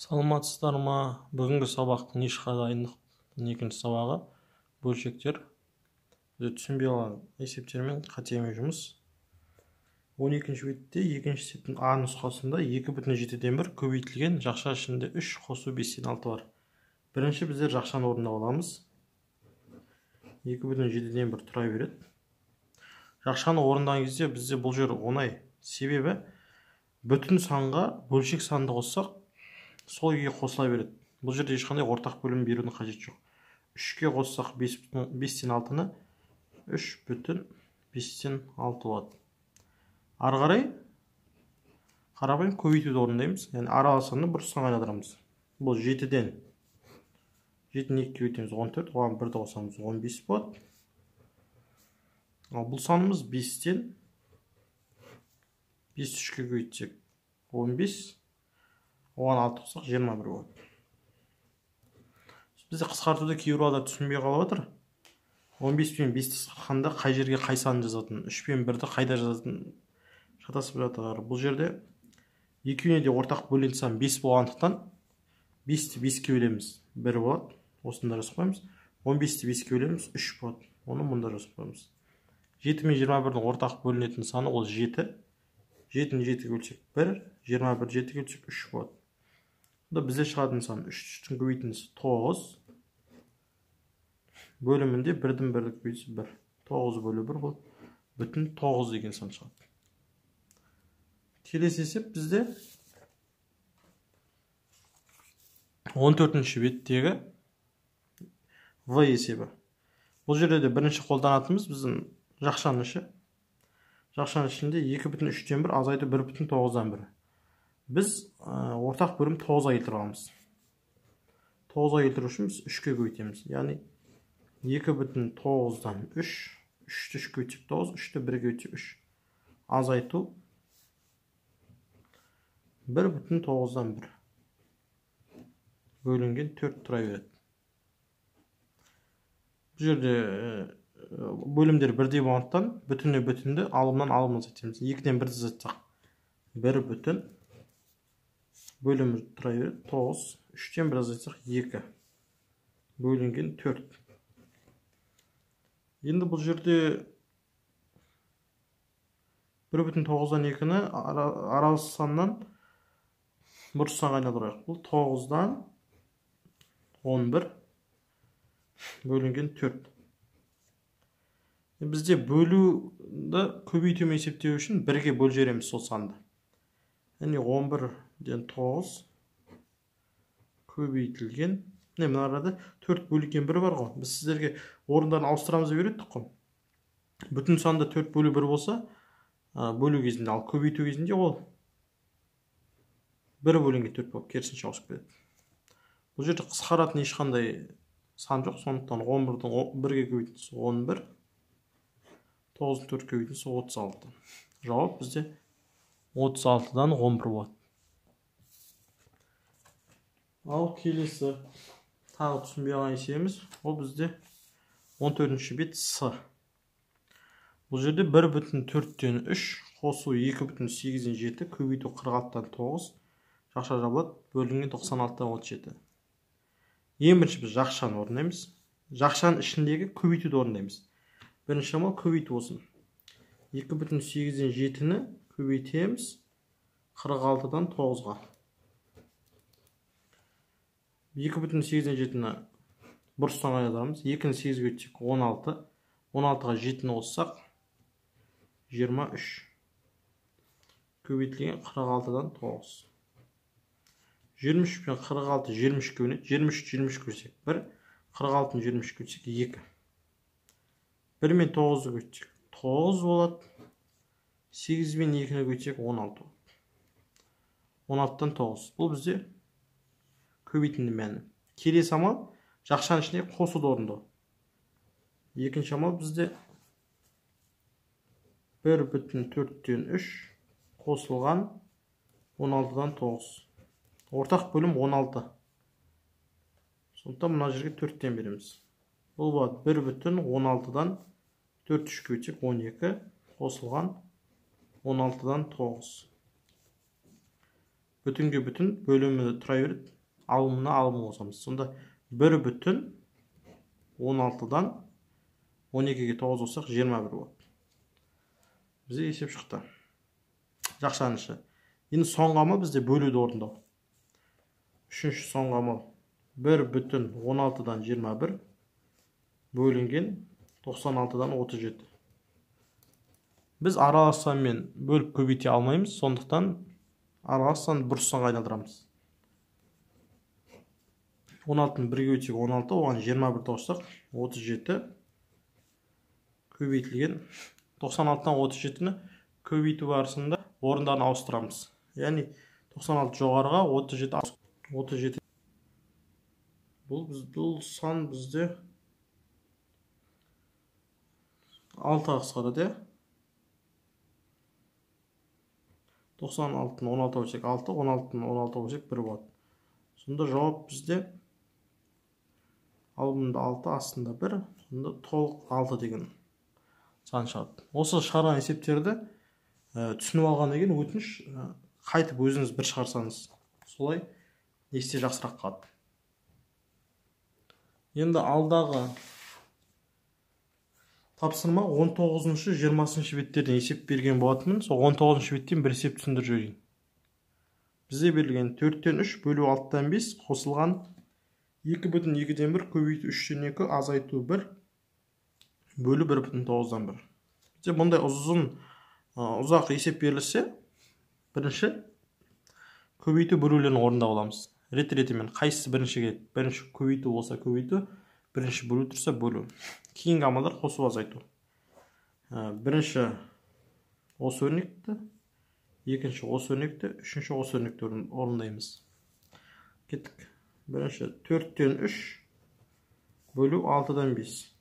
Саламатсыздар ма? Бүгінгі сабақтың ешқа дайындықтың екінші сабағы бөлшектер. Бізде түсінбей қалған есептермен қатемен жұмыс. 12-ші бетте екінші есептің А нұсқасында 2,7-ден 1 көбейтілген жақша ішінде 3 қосу 5-тен 6 бар. Бірінші біздер жақшаны орындап аламыз. 2,7-ден 1 тұра береді. Жақшаны орындаған кезде бізде бұл жер оңай. Себебі бүтін санға бөлшек санды қоссақ, сол күйге қосыла береді. Бұл жерде ешқандай ортақ бөлім берудің қажеті жоқ. 3-ке қоссақ 5-тен 6-ны 3,5-тен 6 болады. Ары қарай қарапайым көбейтуді орындаймыз. Яғни аралас санды бір санға айналдырамыз. Бұл 7-ден 7-ні 2-ге көбейтеміз 14, оған 1-ді қосамыз 15 болады. Ал бұл санымыз 5-тен 5 3-ке көбейтсек 15, оған 6 қоссақ 21 болады. Бізде қысқартуды кейбір балалар түсінбей қалып отыр. 15 пен 5-ті қысқартқанда қай жерге қай санды жазатын, 3 пен 1-ді қайда жазатын шатасып жатыр. Бұл жерде екеуіне де ортақ бөлінетін сан 5 болғандықтан 5-ті 5-ке бөлеміз, 1 болады, осында жазып қоямыз. 15-ті 5-ке бөлеміз, 3 болады, оны мұнда жазып қоямыз. 7 мен 21-дің ортақ бөлінетін саны ол 7. 7-ні 7-ге бөлсек 1, 21 7-ге бөлсек 3 болады. Бұнда бізде шығатын сан 3, 3-тің көбейтіндісі 9. Бөлімінде 1-дің 1-ді көбейтісі 1. 9 бөлу 1 бұл бүтін 9 деген сан шығады. Келесі есеп бізде 14-ші беттегі В есебі. Бұл жерде де бірінші қолданатынымыз біздің жақшаның іші. Жақшаның ішінде 2,3-тен 1 азайту 1,9-дан 1. Біз ортақ бөлім 9-ға келтіре аламыз. 9-ға келтіру үшін біз 3-ке көбейтеміз. Яғни 2,9-дан 3, 3-ті 3-ке көбейтсек 9, 3-ті 1-ге көбейтсек 3. Азайту 1,9-дан 1. Бөлінген 4 тұра береді. Бұл жерде бөлімдер бірдей болғандықтан бүтінне бүтінді алымнан алым азайтамыз. 2-ден 1-ді азайтсақ 1 бүтін бөлімі тұра береді 9, 3-тен 1 азайтсақ 2 бөлінген 4. Енді бұл жерде 1,9-дан 2-ні аралас саннан бұрыш санға айналдырайық. Бұл 9-дан 11 бөлінген 4. Бізде бөлуді көбейтумен есептеу үшін 1-ге бөліп жібереміз сол санды. Яғни 11-ден 9 көбейтілген. Мына арада 4 бөлінген 1 бар ғой. Біз сіздерге орындарын ауыстырамыз деп үйреттік қой. Бүтін санда 4 бөлу 1 болса, бөлу кезінде, ал көбейту кезінде ол 1 бөлінген 4 болып керісінше ауысып кетеді. Бұл жерде қысқаратын ешқандай сан жоқ, сондықтан 11-дің 1-ге көбейтіндісі 11, 9-ның 4 көбейтіндісі 36. Жауап бізде 36-дан 11 болады. Ал келесі тағы түсінбей қалған есебіміз, ол бізде 14-ші бет С. Бұл жерде 1,4-тен 3 қосу 2,8-ден 7 көбейту 46-дан 9 жақша жабылады, бөлінген 96-дан 37. Ең бірінші біз жақшаны орындаймыз. Жақшаның ішіндегі көбейтуді орындаймыз. Бірінші амал көбейту болсын. 2,8-ден 7-ні көбейтеміз 46-дан 9-ға. 2,8-ден 7-ні бұрыш санға айналдырамыз. 2-ні 8-ге көбейтсек 16, 16-ға 7-ні қоссақ 23. Көбейтілген 46-дан 9. 23 пен 46 23-ке бөлінеді. 23 23-ке бөлсек 1, 46-ны 23-ке бөлсек 2. 1 мен 9-ды көбейтсек 9 болады. 8 мен 2-ні көбейтсек 16 болады. 16-дан 9. Бұл бізде көбейтінді мәні. Келесі амал жақшаның ішінде қосуды орындау. Екінші амал бізде 1,4-тен 3 қосылған 16-дан 9. Ортақ бөлім 16. Сондықтан мына жерге 4-тен береміз. Бұл болады 1,16-дан 4 3-ке көбейтсек 12 қосылған 16-дан 9. Бүтінге бүтін бөлімі тұра береді. Алымына алымын қосамыз. Сонда 1 бүтін 16-дан 12-ге 9 қоссақ 21 болады. Бізде есеп шықты. Жақшаның іші. Енді соңғы амал бізде бөлуді орындау. Үшінші соңғы амал 1 бүтін 16-дан 21 бөлінген 96-дан 37. Біз аралас санмен бөліп көбейте алмаймыз, сондықтан аралас санды бұрыш санға айналдырамыз. 16-ны 1-ге бөлсек 16, оған 21-ді қоссақ 37 көбейтілген 96-дан 37-ні көбейту барысында орындарын ауыстырамыз. Яғни 96 жоғарыға, 37. Бұл сан бізде 6-ға қысқарады. 96-ны 16-ға бөлсек 6, 16-ны 16-ға бөлсек 1 болады. Сонда жауап бізде алдында 6, астында 1, сонда толық 6 деген сан шығады. Осы шығарған есептерді түсініп алғаннан кейін өтініш қайтып өзіңіз бір шығарсаңыз, солай есте жақсырақ қалады. Енді алдағы тапсырма 19-шы, 20-шы беттерден есеп берген болатынмын. Сол 19-шы беттен бір есеп түсіндіріп жіберейін. Бізде берілген 4-тен 3 бөлу 6-тан 5 қосылған 2,2-ден 1 көбейту 3-тен 2 азайту 1 бөлу 1,9-дан 1. Бізде бұндай ұзақ есеп берілсе, бірінші көбейту бөлулерін орындап аламыз. Рет-ретімен қайсысы бірінші келеді? Бірінші көбейту болса көбейту, бірінші бөлу тұрса бөлу. Кейінгі амалдар қосу азайту. Бірінші осы өрнекті, екінші осы өрнекті, үшінші осы өрнекті орындаймыз. Кеттік. Бірінші 4-тен 3 бөлу 6-дан 5.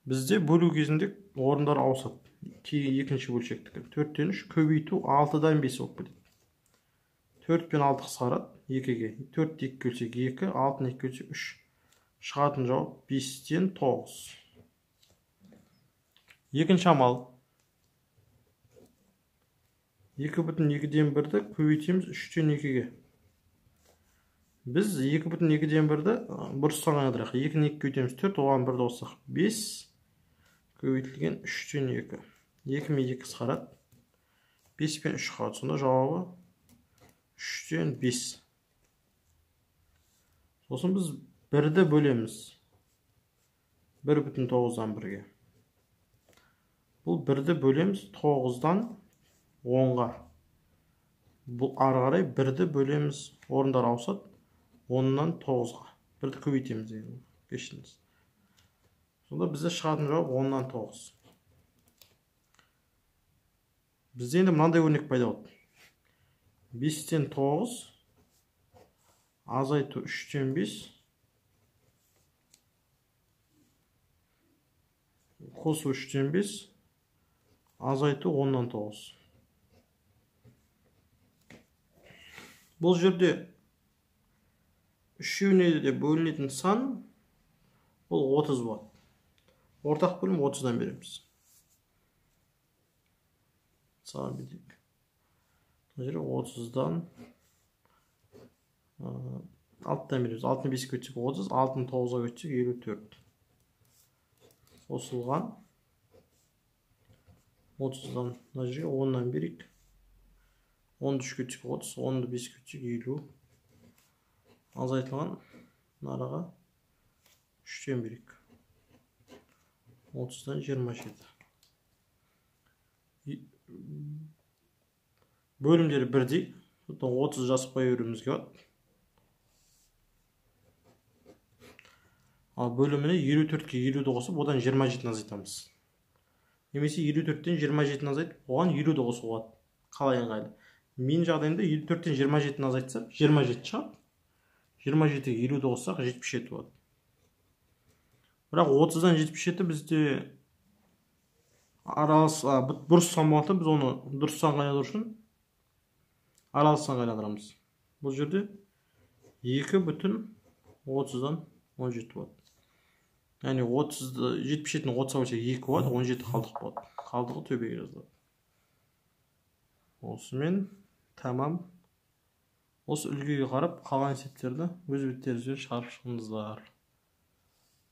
Бізде бөлу кезінде орындар ауысады. Кейін екінші бөлшектікі. 4-тен 3 көбейту 6-дан 5 болып кетеді. 4 пен 6 қысқарады 2-ге. 4 2-ге бөлсек 2, 6-ны 2-ге бөлсек 3. Шығатын жауап 5-тен 9. Екінші амал. 2,2-ден 1-ді көбейтеміз 3-тен 2-ге. Біз 2,2-ден 1-ді бұрыш санға айналдырайық. 2-ні 2-ге көбейтеміз 4, оған 1-ді қоссақ 5 көбейтілген 3-тен 2. 2 мен 2 қысқарады. 5 пен 3 қалады. Сонда жауабы 3-тен 5. Сосын біз 1-ді бөлеміз 1,9-дан 1-ге. Бұл 1-ді бөлеміз 9-дан 10-ға. Бұл ары қарай 1-ді бөлеміз, орындар ауысады, 10-нан 9-ға. 1-ді көбейтеміз деген, кешіріңіз. Сонда бізде шығатын жауап 10-нан 9. Бізде енді мынандай өрнек пайда болды. 5-тен 9 азайту 3-тен 5 қосу 3-тен 5 азайту 10-нан 9. Бұл жерде үшеуіне де бөлінетін сан бұл 30 болады. Ортақ бөлім 30-дан береміз. Саған бүйтейік. Бұл жерде 30-дан 6-дан береміз. 6-ны 5-ке өтсек 30, 6-ны 9-ға өтсек 54. Қосылған 30-дан мына жерге 10-нан берейік. 10-ды 3-ке өтсек 30, 10-ды 5-ке өтсек 50. Азайтылған мынаға 3-тен берейік. 30-дан 27. Бөлімдері бірдей. 30 жазып қоя беруімізге болады. Ал бөліміне 54-ке 50-ді қосып, одан 27-ні азайтамыз. Немесе 54-тен 27-ні азайтып, оған 50-ді қосуға болады. Қалай ыңғайлы. Менің жағдайымда 54-тен 27-ні азайтсақ, 27 шығады. 27-ге 50-ді қоссақ, 77 болады. Бірақ 30-дан 77 бізде аралас бұрыс сан болады, біз оны дұрыс санға айналдыру үшін аралас санға айналдырамыз. Бұл жерде 2,30-дан 17 болады. Яғни 77-ні 30-ға бөлсек 2 болады, 17 қалдық болады. Қалдығы төбеге жазылады. Осымен Тәмам. Осы үлгіге қарап, қалған есептерді өз беттеріңізбен шығарып шығыңыздар.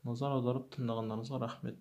Назар аударып тыңдағандарыңызға рахмет.